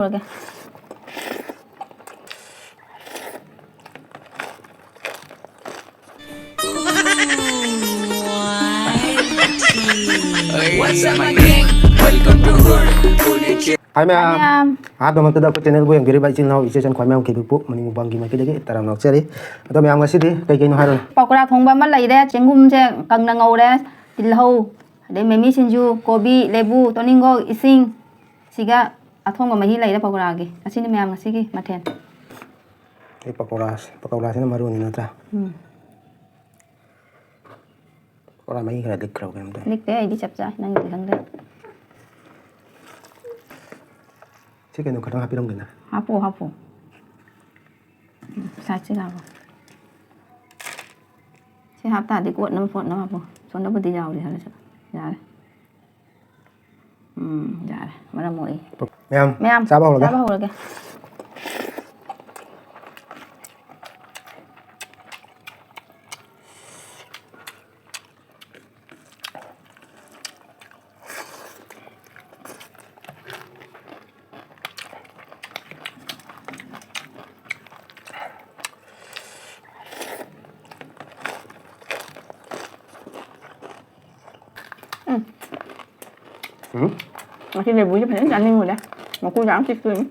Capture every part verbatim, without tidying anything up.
ꯇꯧꯔꯒꯦ꯫ What's up, my gang? Welcome to Hood Furniture. ꯍꯥꯏ ꯃꯌꯥꯝ꯫ ꯃꯌꯥꯝ꯫ ꯑꯍꯥꯟꯕꯃꯛꯇꯗ ꯑꯩꯈꯣꯏ ꯆꯦꯅꯦꯜꯕꯨ ꯌꯦꯡꯕꯤꯔꯤꯕ ꯏꯆꯤꯜ ꯏꯅꯥꯎ ꯏꯆꯦ ꯏꯆꯟ ꯈ꯭ꯋꯥꯏ ꯃꯌꯥꯝ ꯈꯤꯕꯤꯛꯄꯨ ꯃꯅꯤꯡ ꯃꯨꯛꯕꯥꯡꯒꯤ ꯃꯥꯏꯀꯩꯗꯒꯤ ꯇꯔꯥꯝꯅ ꯑꯣꯛꯆꯔꯤ꯫ ꯑꯗꯣ ꯃꯌꯥꯝ ꯉꯁꯤꯗꯤ ꯀꯩ ꯀꯩꯅꯣ ꯍꯥꯏꯔꯣꯅꯦ꯫ ꯄꯀꯣꯔꯥ ꯊꯣꯡꯕ ꯑꯃ ꯂꯩꯔꯦ, ꯆꯦꯡꯒꯨꯝꯁꯦ ꯀꯪꯅ ꯉꯧꯔꯦ, ꯇꯤꯜꯍꯧ, ꯑꯗꯩ ꯃꯤꯃꯤ ꯁꯤꯡꯖꯨ, ꯀꯣꯕꯤ, ꯂꯦꯕꯨ, ꯇꯣꯅꯤꯡꯒꯣꯛ, ꯏꯁꯤꯡ, ꯁꯤꯒ ꯑꯊꯣꯡꯕ ꯃꯍꯤ ꯂꯩꯔꯦ ꯄꯀꯣꯔꯥꯒꯤ꯫ ꯑꯁꯤꯅꯤ ꯃꯌꯥꯝ ꯉꯁꯤꯒꯤ ꯃꯊꯦꯜ꯫ ꯑꯩ ꯄꯀꯣꯔꯥꯁꯦ, ꯄꯀꯣꯔꯥꯁꯤꯅ ꯃꯔꯨꯅꯤ ꯅꯠꯇ꯭ꯔꯥ? ꯎꯝ꯫ ꯄꯀꯣꯔꯥ ꯃꯍꯤ ꯈꯔ ꯂꯤꯛꯈ꯭ꯔꯕ ꯀꯩꯅꯣꯝ ꯇꯧꯋꯦ꯫ ꯂꯤꯛꯇꯦ, ꯑꯩꯗꯤ ꯆꯞ ꯆꯥꯏ, ꯅꯪꯒꯤꯗꯤ ꯈꯪꯗꯦ꯫ ꯁꯤ ꯀꯩꯅꯣ ꯈꯇꯪ ꯍꯥꯞꯄꯤꯔꯝꯒꯦꯅ꯫ ꯍꯥꯞꯄꯣ, ꯍꯥꯞꯄꯣ꯫ ꯎꯝ, ꯁꯥꯏꯠꯁꯤꯒ ꯍꯥꯞꯄꯣ꯫ ꯁꯤ ꯍꯥꯞꯇꯥꯔꯗꯤ ꯀꯣꯠꯅꯕ ꯈꯣꯠꯅꯕ ꯍꯥꯞꯄꯣ꯫ ꯁꯣꯝꯗꯕꯨꯗꯤ ꯌꯥꯎꯔꯤ ꯈꯔꯁꯨ꯫ ꯌꯥꯔꯦ꯫ ꯎꯝ, ꯌꯥꯔꯦ꯫ ꯃꯔꯝ ꯃꯣꯛꯏ꯫ ꯃꯌꯥꯝ, ꯃꯌꯥꯝ, ꯆꯥꯕ ꯍꯧꯔꯒꯦ꯫ ꯆꯥꯕ ꯍꯧꯔꯒꯦ꯫ ꯎꯝ꯫ ꯎꯝ? ꯉꯁꯤ ꯂꯦꯕꯨꯁꯦ ꯐꯖꯅ ꯆꯥꯅꯤꯡꯉꯨꯔꯦ꯫ ꯃꯀꯨꯁꯨ ꯌꯥꯝ ꯆꯤꯛꯄꯅꯤ꯫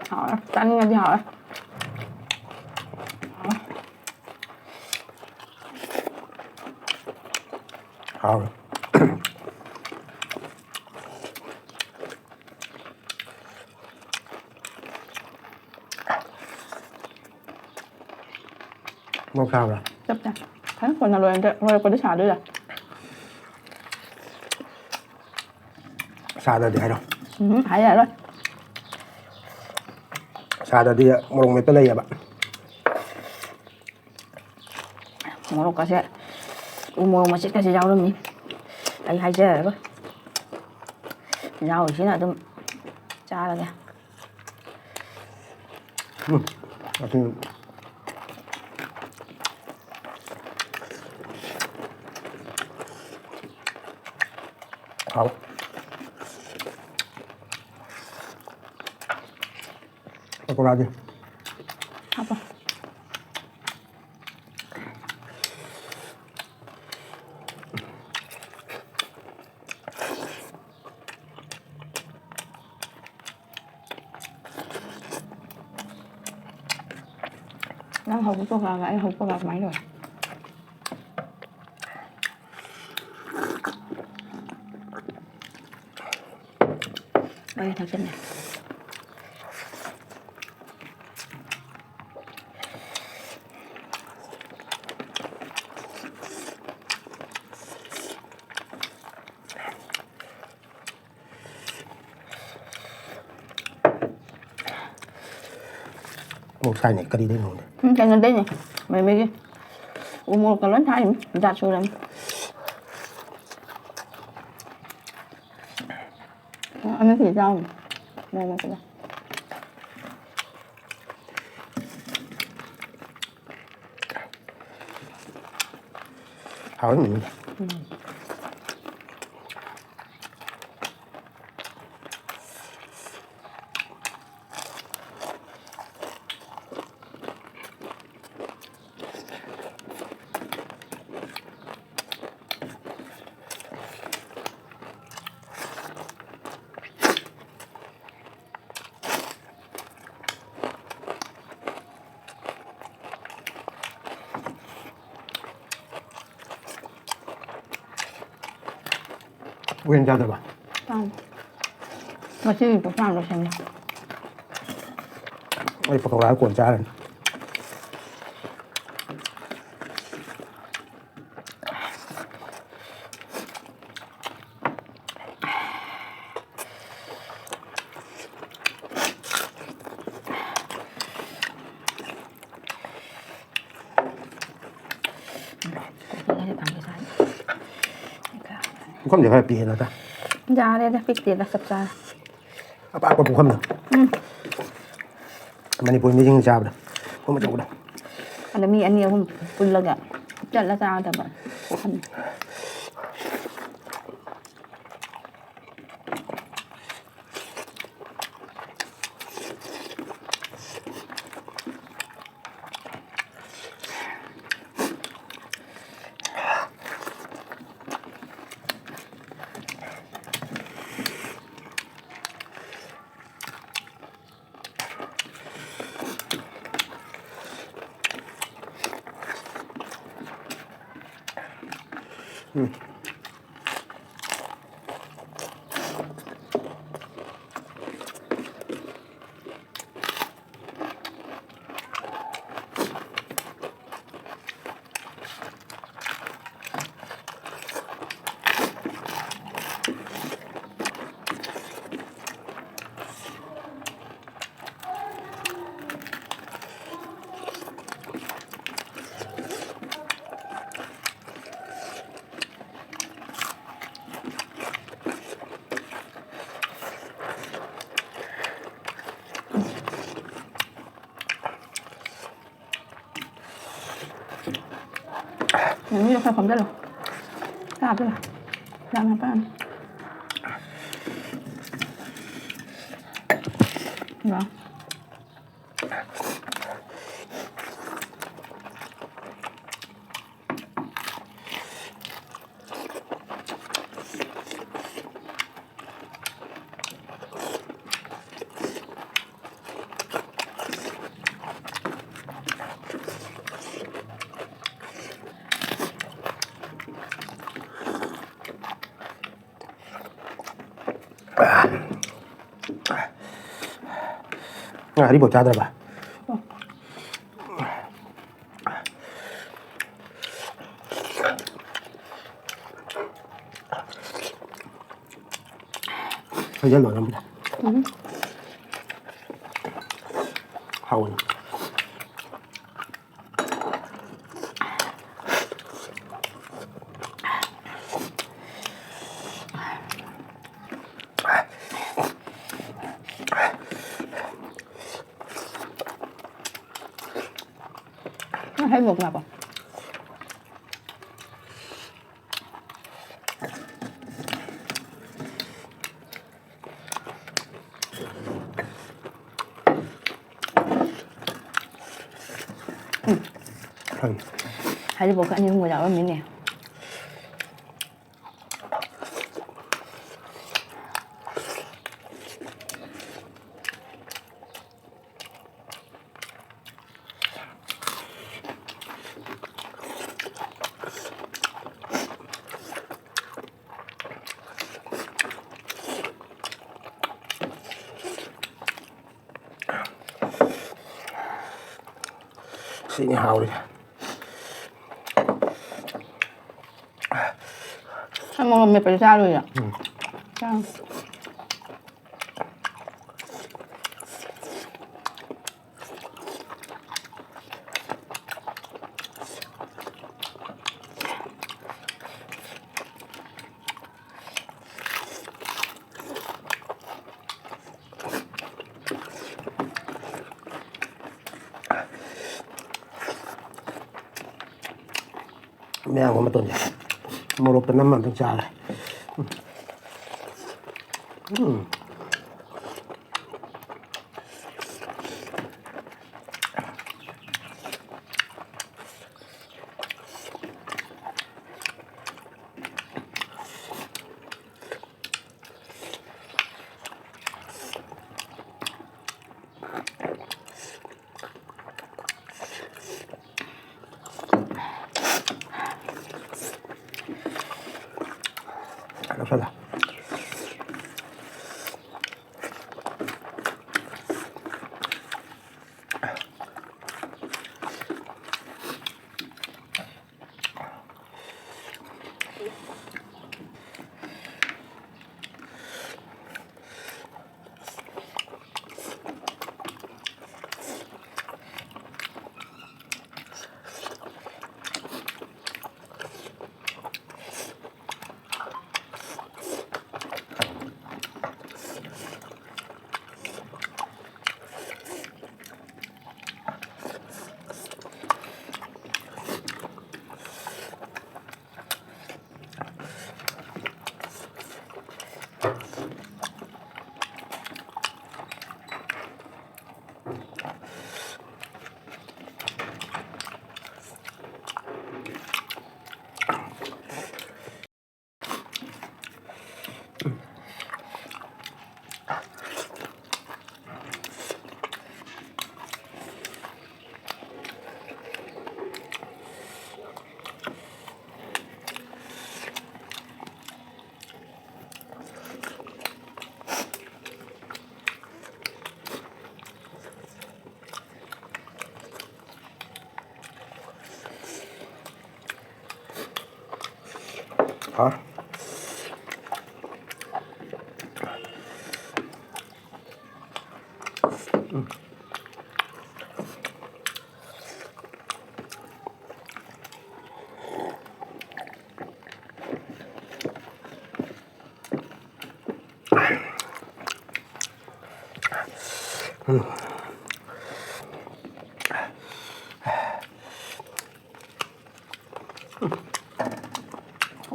ꯍꯥꯎꯔꯦ꯫ ꯆꯥꯅꯤꯡꯉꯗꯤ ꯍꯥꯎꯔꯦ꯫ ꯍꯥꯎꯔꯦ꯫ ꯃꯣꯔꯣꯛ ꯁꯥꯕ꯭ꯔꯥ? ꯆꯞ ꯆꯥꯏ꯫ ꯈꯔ ꯀꯣꯟꯅ ꯂꯣꯏꯔꯗ-, ꯂꯣꯏꯔꯛꯄꯗ ꯁꯥꯗꯣꯏꯔꯥ? ꯁꯥꯗ꯭ꯔꯗꯤ ꯍꯥꯏꯔꯣ꯫ ꯎꯝ, ꯍꯥꯏꯔꯔꯣꯏ꯫ ꯁꯥꯗ꯭ꯔꯗꯤ ꯃꯣꯔꯣꯛ ꯃꯦꯠꯄ ꯂꯩꯌꯦꯕ꯫ ꯃꯣꯔꯣꯛꯀꯁꯦ, ꯎ ꯃꯣꯔꯣꯛ ꯃꯆꯦꯠꯀꯁꯦ ꯌꯥꯎꯔꯝꯃꯤ꯫ ꯑꯩ ꯍꯥꯏꯖꯔꯔꯣꯏ꯫ ꯌꯥꯎꯔꯤꯁꯤꯅ ꯑꯗꯨꯝ ꯆꯥꯔꯒꯦ꯫ ꯎꯝ, ꯑꯁꯤ ꯍꯥꯎ꯫ ꯄꯀꯣꯔꯥꯗꯤ꯫ ꯍꯥꯞꯄꯣ꯫ ꯅꯪ ꯍꯧꯕ ꯄꯀꯣꯔꯥꯒ ꯑꯩ ꯍꯧꯕ ꯄꯀꯣꯔꯥ ꯀꯃꯥꯏꯅ ꯇꯧꯋꯤ? ꯃꯔꯤ ꯊꯥꯛꯆꯤꯜꯂꯦ꯫ ꯃꯣꯔꯣꯛ ꯁꯥꯏꯅꯦ, ꯀꯔꯤꯗꯩꯅꯣ ꯈꯪꯗꯦ꯫ ꯎꯝ, ꯀꯩꯅꯣꯗꯩꯅꯦ꯫ ꯃꯦꯃꯤꯒꯤ꯫ ꯎ ꯃꯣꯔꯣꯛꯀ ꯂꯣꯏ ꯊꯥꯛꯏꯅꯤ꯫ ꯖꯥꯠ ꯁꯨꯔꯕꯅꯤ꯫ ꯑ, ꯑꯅꯤꯁꯤꯗꯤ ꯆꯥꯎꯅꯤ꯫ ꯃꯣꯔꯣꯛ ꯃꯦꯠꯄꯗ꯫ ꯍꯥꯎꯔꯝꯃꯅꯤ꯫ ꯎꯌꯦꯟ ꯆꯥꯗꯕ? ꯆꯥꯅꯤ꯫ ꯉꯁꯤꯒꯤ ꯄꯣꯠꯁꯥꯡꯗꯣ ꯁꯦꯝꯃꯦ꯫ ꯑꯩ ꯄꯀꯧꯔꯥ ꯀꯣꯟ ꯆꯥꯔꯅꯤ꯫ ꯄꯨꯈꯝꯁꯦ ꯈꯔ ꯄꯤꯛꯑꯦ ꯅꯠꯇ꯭ꯔꯥ? ꯌꯥꯔꯦꯗ, ꯄꯤꯛꯇꯦꯗ, ꯆꯞ ꯆꯥꯔꯦ꯫ ꯑꯄꯥꯛꯄ ꯄꯨꯈꯝꯗꯣ꯫ ꯎꯝ꯫ ꯃꯅꯤꯄꯨꯔ ꯃꯤꯁꯤꯡꯅ ꯆꯥꯕꯗꯣ꯫ ꯄꯨꯈꯝ ꯑꯆꯧꯕꯗꯣ꯫ ꯑꯗ ꯃꯤ ꯑꯅꯤ ꯑꯍꯨꯝ ꯄꯨꯜꯂꯒ ꯆꯠꯂ ꯆꯥꯒꯗꯕ ꯄꯨꯈꯝꯅꯤ꯫ ꯎꯝ꯫ ꯅꯪꯒꯤꯗꯣ ꯈꯔ ꯈꯣꯝꯖꯜꯂꯣ꯫ ꯆꯥꯕꯗ ꯌꯥꯝ ꯌꯥꯝ ꯄꯥꯝꯃꯦ꯫ ꯋꯥ꯫ ꯉꯥꯔꯤꯕꯣ ꯆꯥꯗ꯭ꯔꯕ? ꯍꯩꯖꯜꯂꯣ ꯅꯪꯕꯨ꯫ ꯎꯝ꯫ ꯍꯥꯎꯕꯅꯤ꯫ ꯅꯪ ꯍꯩ ꯃꯣꯔꯣꯛ ꯆꯥꯕ꯭ꯔꯣ? ꯎꯝ꯫ ꯍꯣꯏ꯫ ꯍꯔꯤꯕꯣꯞꯀ ꯑꯅꯤ ꯑꯍꯨꯝꯒ ꯌꯥꯎꯔꯝꯃꯤꯅꯦ꯫ ꯁꯤꯅꯤ ꯍꯥꯎꯔꯤꯁꯦ꯫ ꯃꯣꯔꯣꯛ ꯃꯦꯠꯄꯗꯤ ꯆꯥꯔꯣꯏꯌꯦ꯫ ꯆꯥ꯫ ꯃꯌꯥꯝꯒ ꯃꯇꯣꯟꯁꯦ ꯃꯣꯔꯣꯛꯇ ꯅꯝꯃ ꯑꯝꯇꯪ ꯆꯥꯒꯦ꯫ ꯎꯝ꯫ ꯂꯧꯁꯜꯂꯣ꯫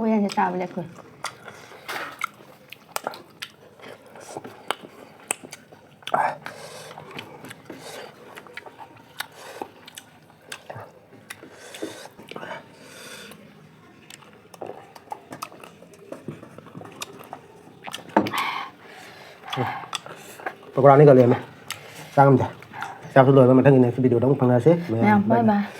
ꯎꯌꯦꯟꯁꯦ ꯆꯥꯕ ꯂꯦꯞꯈ꯭ꯔꯦ꯫ ꯄꯀꯣꯔꯥ ꯑꯅꯤꯒ ꯂꯩꯔꯝꯃꯦ꯫ ꯆꯥ ꯉꯝꯗꯦ꯫ ꯆꯥꯛꯁꯨ ꯂꯣꯏꯔꯒ ꯃꯊꯪꯒꯤ next video ꯗ ꯑꯃꯨꯛ ꯐꯪꯅꯔꯁꯤ꯫ ꯃꯌꯥꯝ, bye bye꯫